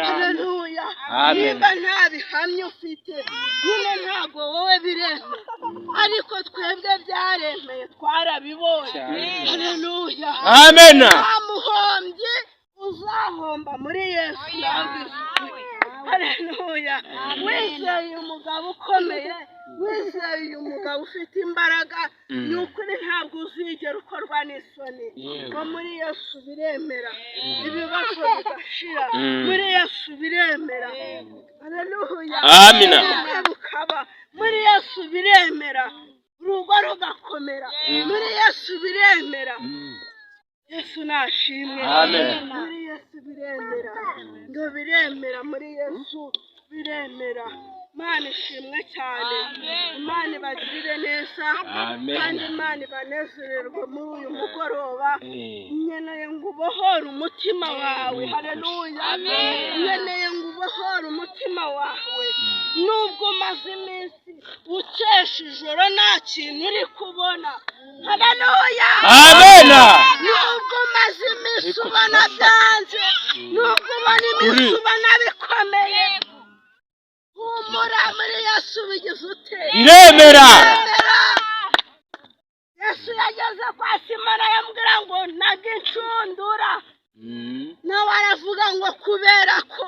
Haleluya. Niba nta bihamya ufite nyine ntabwo wowe biremeye, ariko twebwe byaremeye, twarabibonye. Haleluya. Amen. Nta muhombyi uzahomba muri Yesu. Haleluya. Wizeye umugabo ukomeye, wizeye umugabo ufite imbaraga, ni ukuri ntabwo uzigera ukorwa n'isoni. Ngo muri Yesu biremera, ibibazo bigashira. Muri Yesu biremera. Haleluya. Amina. Bukaba muri Yesu biremera, urugo rugakomera. Muri Yesu biremera. Yesu nashimwe. Amen. Muri Yesu biremera, ngo biremera, muri Yesu biremera. Imana ishimwe cyane. Imana ibagirire neza. Amen. Kandi Imana ibanezererwe muri uyu mugoroba. Nkeneye ngo ubohore umutima wawe. Haleluya. Nkeneye ngo ubohore umutima wawe. Nubwo umaze iminsi ukesha ijoro nta kintu uri kubona. Haleluya. Amen. Nubwo umaze iminsi ubona byanze, nubwo ubona iminsi ubona bikomeye, humura, muri Yesu bigize ute? Biremera. Yesu yageze kwa Simoni aramubwira ngo naga inshundura. Nawe aravuga ngo kubera ko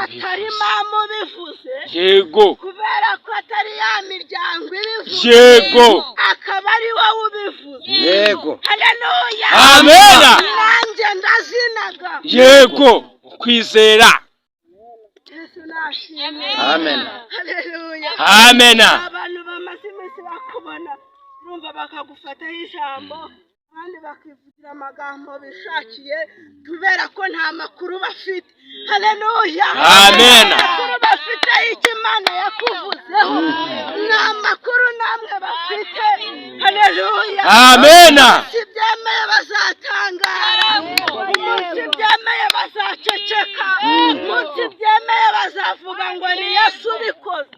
atari mama ubivuze, Yego. kubera ko atari ya miryango ibivuze, Yego. akaba ari wowe ubivuze. Yego. Haleluya. Amena. Nanjye ndazinaga. Yego. Kwizera. Yesu nashimwe. Amen. Haleluya. Amena. Abantu bamaze iminsi bakubona, urumva, bakagufataho ijambo, abandi bakivugira amagambo bishakiye, kubera ko nta makuru bafite. Haleluya. Amen. Nta makuru bafite y'icyo Imana yakuvuzeho, nta makuru namwe bafite. Haleluya. Amena. Umunsi byemeye bazatangara, umunsi byemeye bazaceceka, umunsi byemeye bazavuga ngo ni Yesu ubikoze.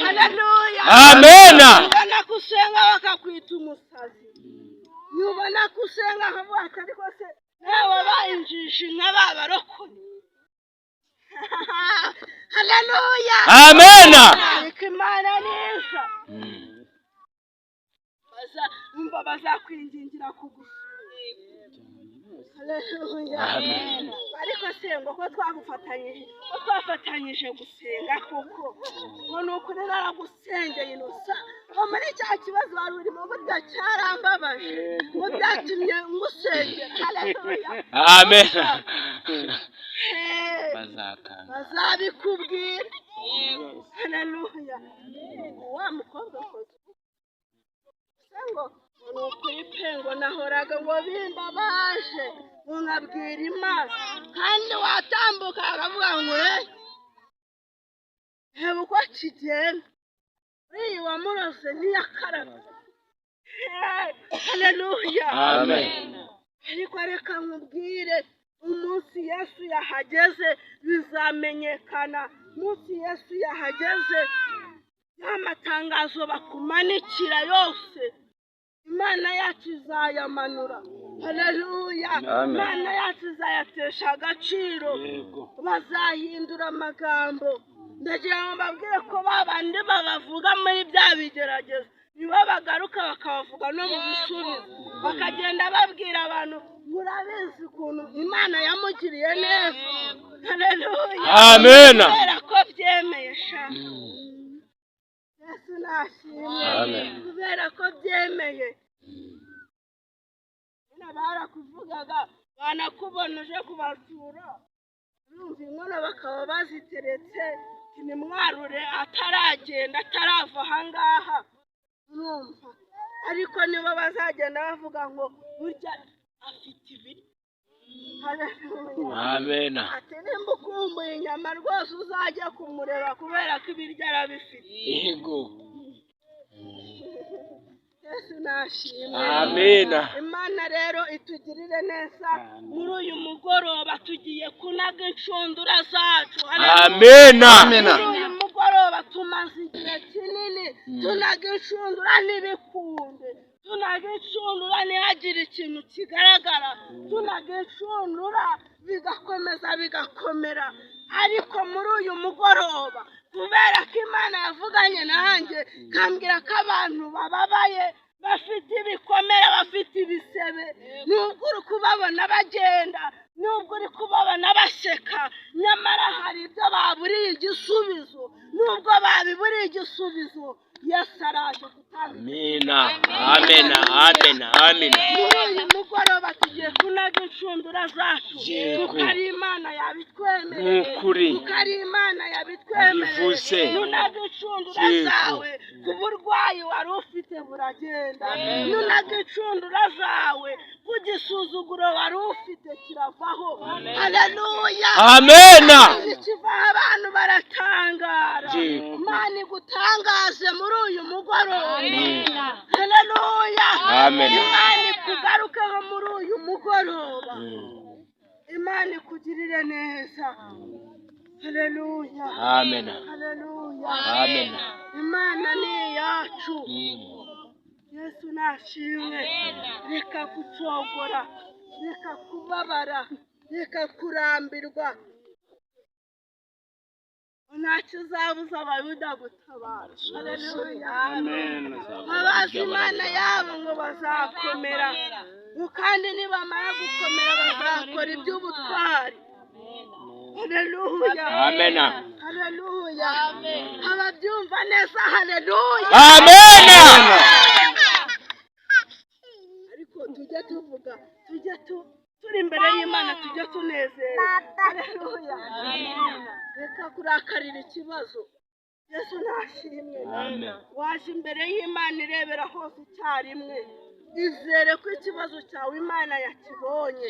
Haleluya. Amena. Ubona ko usenga bakakwita umusazi, nubona ko usenga akavuga ati ariko se nawe wabaye injiji nka ba barokore? Haleluya. Amena. Ariko Imana neza, umva, bazakwingingira kugusura. Haleluya. Ariko se ngo ko twagufatanyije, ko twafatanyije gusenga koko, ngo ni ukuri naragusengeye inosa, ngo muri cya kibazo wari urimo burya cyarambabaje, ngo byatumye ngusengera. Haleluya. Amena. Hey, Bazatanga. bazabikubwira. Haleluya. Wa mukobwa akoze se ngo ni ukuri pe, ngo nahoraga ngo bimbabaje, ngo nkabwira Imana, kandi watambuka akavuga ngo reba uko kigenda, uriya wamuroze ntiyakarabye. Haleluya. Amen. Ariko reka nkubwire, umunsi Yesu yahageze bizamenyekana. Umunsi Yesu yahageze, ya matangazo bakumanikira yose, Imana yacu izayamanura. Haleluya. Imana yacu izayatesha agaciro, bazahindura amagambo. Ndagira ngo mbabwire ko ba bandi babavuga muri bya bigeragezo nibo bagaruka bakabavuga no mu bisubizo, bakagenda babwira abantu, murabizi ukuntu Imana yamugiriye neza. Haleluya. Amena. Kubera ko byemeye sha. Yesu nashimwe. Amen. Kubera ko byemeye nyine, barakuvugaga, banakubona uje kubasura, urumva, inkono bakaba baziteretse, nimwarure ataragenda, atarava ahangaha, urumva, ariko nibo bazagenda bavuga ngo burya afite ibiryo. Haleluya. Amena. Ati nimba ukumbuye inyama rwose uzajya kumureba, kubera ko ibiryo arabifite. Yego. Yesu nashimwe. Amena. Imana rero itugirire neza muri uyu mugoroba. Tugiye kunaga inshundura zacu. Amena. Muri uyu mugoroba, tumaze igihe kinini tunaga inshundura ntibikunde, tunaga inshundura ntihagire ikintu kigaragara, tunaga inshundura. bigakomeza bigakomera. Ariko muri uyu mugoroba kubera ko Imana yavuganye nanjye kambwira ko abantu bababaye bafite ibikomere, bafite ibisebe, nubwo uri kubabona bagenda, nubwo uri kubabona baseka, nyamara hari ibyo baburiye igisubizo. Nubwo babiburiye igisubizo, Yesu araje gutanga. Amina. Amina. Amina. Amina. Muri uyu mugoroba tugiye kunaga inshundura zacu, Yego. kuko ari Imana yabitwemereye, Nukuri. kuko ari Imana yabitwemereye. Abivuze. Nunaga inshundura Yego. zawe, ku burwayi wari ufite buragenda. Nunaga inshundura zawe, ku gisuzuguro wari ufite kiravaho. Haleluya. Amena. Ikivaho abantu baratangara. Yego. Imana igutangaze muri uyu mugoroba. Haleluya. Amen. Imana ikugarukeho muri uyu mugoroba. Imana ikugirire neza. Haleluya. Amena. Haleluya. Amena. Imana ni iyacu. Yesu nashimwe. Reka gucogora, reka kubabara, reka kurambirwa. Nta kizabuza Abayuda gutabara. Haleluya. Abazi Imana yabo ngo bazakomera, ngo kandi nibamara gukomera bazakora iby'ubutwari. Haleluya. Amena. Haleluya. Ababyumva neza, haleluya. Amena. Ariko tujye tuvuga, tujye turi imbere y'Imana, tujye tunezerwa. Haleluya. Reka kurakarira ikibazo. Yesu nashimwe. Amen. Waje imbere y'Imana irebera hose icyarimwe. Izere ko ikibazo cyawe Imana yakibonye.